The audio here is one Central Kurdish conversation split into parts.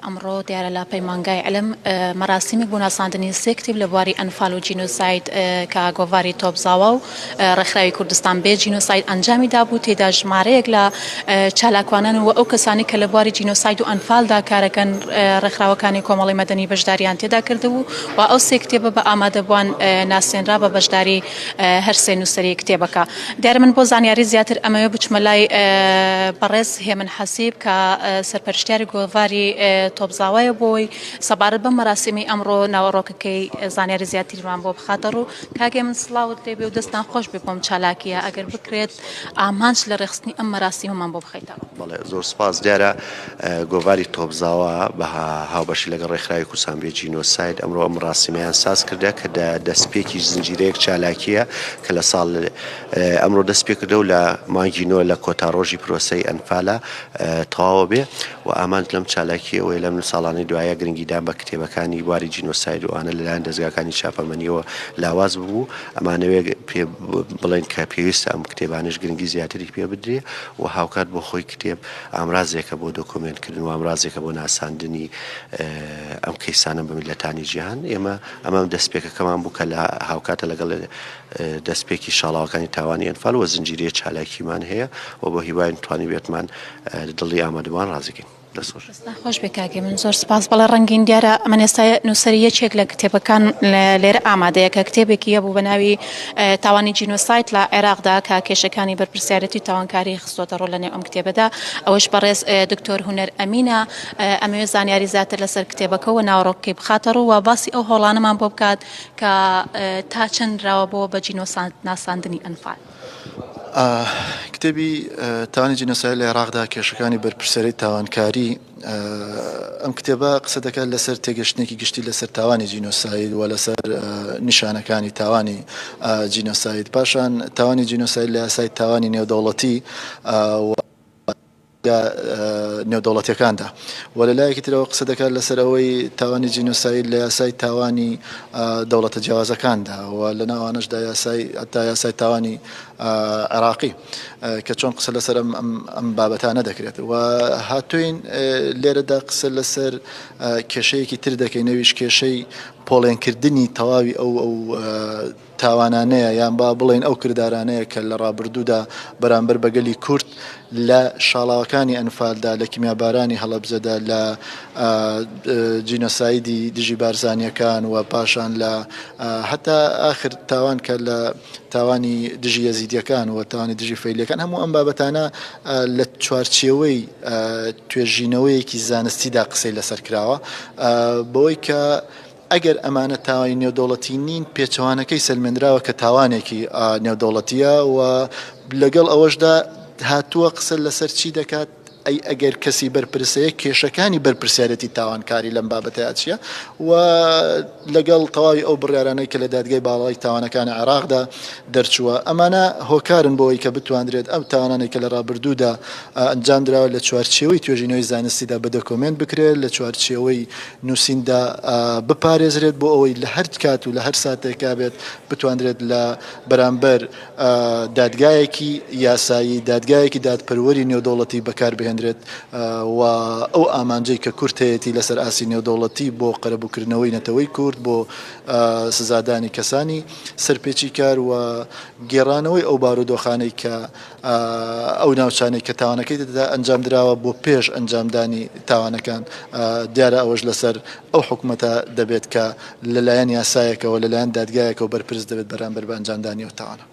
ئەمڕۆ دیارە لە پەیمانگای علم مەراسیمێک بۆ ناساندنی سێ کتێب لە بواری ئەنفال و جینۆساید کە گۆڤاری تۆپزاوا و ڕێکخراوی کوردستان بێ جینۆساید ئەنجامی دابوو تێدا ژمارەیەک لە چالاکوانان و ئەو کەسانی کە لە بواری جینۆساید و ئەنفالدا کارەکەن ڕێکخراوەکانی کۆمەڵی مەدەنی بەشداریان تێدا کردبوو و ئەو سێ کتێبە بە ئامادەبووان ناسێنرا بە بەشداری هەر سێ نووسەری کتێبەکە. دیارە من بۆ زانیاری زیاتر ئەمەوێ بچمە لای بەڕێز هێمن حەسیب کە سەرپەرشتیاری گۆڤاری تۆپزاوایە بۆی سەبارەت بەم مەراسیمی ئەمڕۆ ناوەڕۆکەکەی زانیاری زیاتریمان بۆ بخاتە ڕوو. کاک هێمن سڵاوت لێ بێ و دەستتان خۆش بێ بۆم چالاکییە ئەگەر بکرێت ئامانج لە ڕێکخستنی ئەم مەراسیمەمان بۆ بخەیتەوە. بەڵێ زۆر سوپاس دیارە گۆڤاری تۆپزاوا بە هاوبەشی لەگەڵ ڕێکخراوی کوردستان بێ جینۆساید ئەمڕۆ ئەم مەراسیمەیان ساز کردە کە دەستپێکی زنجیرەیەک چالاکییە کە لە ساڵ ئەمڕۆ دەست پێکردە و لە مانگی نۆ لە کۆتا ڕۆژی پرۆسەی ئەنفالە تەواوە بێ و ئامانج لەم چالاکییە ئەوەیە لەم ساڵانەی دوایە گرنگیدان بە کتێبەکانی بواری جینۆساید و ئەوانە لەلایەن دەزگاکانی چاپەمەنییەوە لاواز ببوو ئەمانەوێ پێ بڵێن کە پێویستە ئەم کتێبانەش گرنگی زیاتری پێ بدرێ و هاوکات بۆ خۆی کتێب ئامرازێکە بۆ دۆکۆمێنت کردن و ئامرازێکە بۆ ناساندنی ئەم کەیسانە بە میللەتانی جیهان. ئێمە ئەمە دەستپێکەکەمان بوو کە لە هاوکاتە لەگەڵ دەستپێکی شاڵاوەکانی تاوانی ئەنفال و زنجیرەیە چالاکیمان هەیە و بە هیواین توانیبێتمان دڵی ئامادەبووان ڕازی کەین. دەست خۆش. دەستتان خۆش بێ کاک هێمن زۆر سپاس. بەڵێ ڕەنگین دیارە ئەمن ئێستا نووسەری یەکێک لە کتێبەکان لێرە ئامادەیە کە کتێبێکی هەبوو بە ناوی تاوانی جینۆساید لە عێراقدا کە کێشەکانی بەرپرسیارێتی و تاوانکاری خستۆتە ڕوو لە نێو ئەم کتێبەدا ئەوەش بەڕێز دکتۆر هونەر ئەمینە ئەمەوێ زانیاری زیاتر لەسەر کتێبەکە و ناوەڕۆکەکەی بخاتە ڕوو و باسی ئەو هەوڵانەمان بۆ بکات کە تا چەند نراوە بۆ بە جینۆساید ناساندنی ئەنفال. کتێبی تاوانی جینۆساید لە عێراقدا کێشەکانی بەرپرسیاری تاوانکاری ئەم کتێبە قسە دەکات لەسەر تێگەشتنێکی گشتی لەسەر تاوانی جینۆساید و لەسەر نیشانەکانی تاوانی جینۆساید پاشان تاوانی جینۆساید لە یاسای تاوانی نێودەوڵەتی و نێودەوڵەتیەکاندا و لە لایەکی ترەوە قسە دەکات لەسەر ئەوەی تاوانی جینۆساید لە یاسای تاوانی دەوڵەتە جیاوازەکاندا و لە ناوانەشدا یاسای تا یاسای تاوانی عێراقی کە چۆن قسە لەسەر ئەم بابەتانە دەکرێت و هاتوین لێرەدا قسە لەسەر کێشەیەکی تر دەکەین ئەویش کێشەی پۆڵێنکردنی تەواوی ئەو ئەو تاوانانەیە یان با بڵێین ئەو کردارانەیە کە لە ڕابردوودا بەرامبەر بە گەلی کورد لە شاڵاوەکانی ئەنفالدا، لە کیمیابارانی هەڵەبجەدا، لە جینۆسایدی دژی بارزانییەکان و پاشان لە هەتا ئاخر تاوان کە لە تاوانی دژی یەزیدیەکان و تاوانی دژی فەیلیەکان هەموو ئەم بابەتانە لە چوارچێوەی توێژینەوەیەکی زانستیدا قسەی لەسەر کراوە بەوەی کە ئەگەر ئەمانە تاوانی نێودەوڵەتی نین، پێچەوانەکەی سەلمێنراوە کە تاوانێکی نێودەوڵەتییە و لەگەڵ ئەوەشدا هاتووە قسە لەسەر چی دەکات، ئەی ئەگەر کەسی بەرپرس هەیە کێشەکانی بەرپرسیارێتی تاوانکاری لەم بابەتەیا چییە و لەگەڵ تەواوی ئەو بڕیارانەی کە لە دادگای باڵای تاوانەکانی عێراقدا دەرچووە ئەمانە هۆکارن بۆ ئەوەی کە بتواندرێت ئەم تاوانانەی کە لە ڕابردوودا ئەنجامدراوە لە چوارچێوەی توێژینەوەی زانستیدا بە دۆکۆمێنت بکرێت لە چوارچێوەی نووسیندا بپارێزرێت بۆ ئەوەی لە هەر کات و لە هەر ساتێکا بێت بتواندرێت لە بەرامبەر دادگایەکی یاسایی، دادگایەکی دادپەروەری نێودەوڵەتی بەکاربهێنرێت و ئەو ئامانجەی کە کورد هەیەتی لەسەر ئاستی نێودەوڵەتی بۆ قەرەبووکردنەوەی نەتەوەی کورد، بۆ سزادانی کەسانی سەرپێچیکار و گێڕانەوەی ئەو بارودۆخانەی کە ئەو ناوچانەی کە تاوانەکەی تێدا ئەنجامدراوە بۆ پێش ئەنجامدانی تاوانەکان، دیارە ئەوەش لەسەر ئەو حکومەتە دەبێت کە لەلایەن یاسایەکەوە، لەلایەن دادگایەکەوە بەرپرس دەبێت بەرامبەر بە ئەنجامدانی ئەو تاوانە.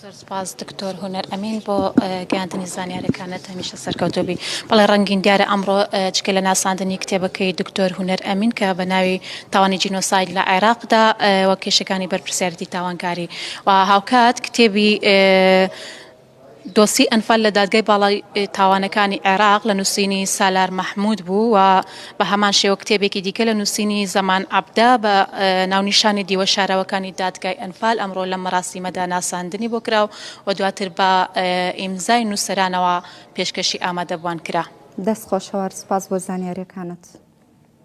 زۆر سوپاس دکتۆر هونەر ئەمین بۆ گەیاندنی زانیاریەکانت هەمیشە سەرکەوتوو بی. بەڵێ ڕەنگین دیارە ئەمڕۆ جگە لە ناساندنی کتێبەکەی دکتۆر هونەر ئەمین کە بە ناوی تاوانی جینۆساید لە عێراقدا و کێشەکانی بەرپرسیارێتی تاوانکاری و هاوکات کتێبی دۆسیەی ئەنفال لە دادگای باڵای تاوانەکانی عێراق لە نووسینی سالار مەحمود بوو و بە هەمان شێوە کتێبێکی دیکە لە نووسینی زەمان عەبدە بە ناونیشانی دیوە شاراوەکانی دادگای ئەنفال ئەمڕۆ لەم مەراسیمەدا ناساندنی بۆ کرا و دواتر بە ئیمزای نووسەرانەوە پێشکەشی ئامادەبووان کرا. دەست خۆش هەوار سوپاس بۆ زانیاریەکانت.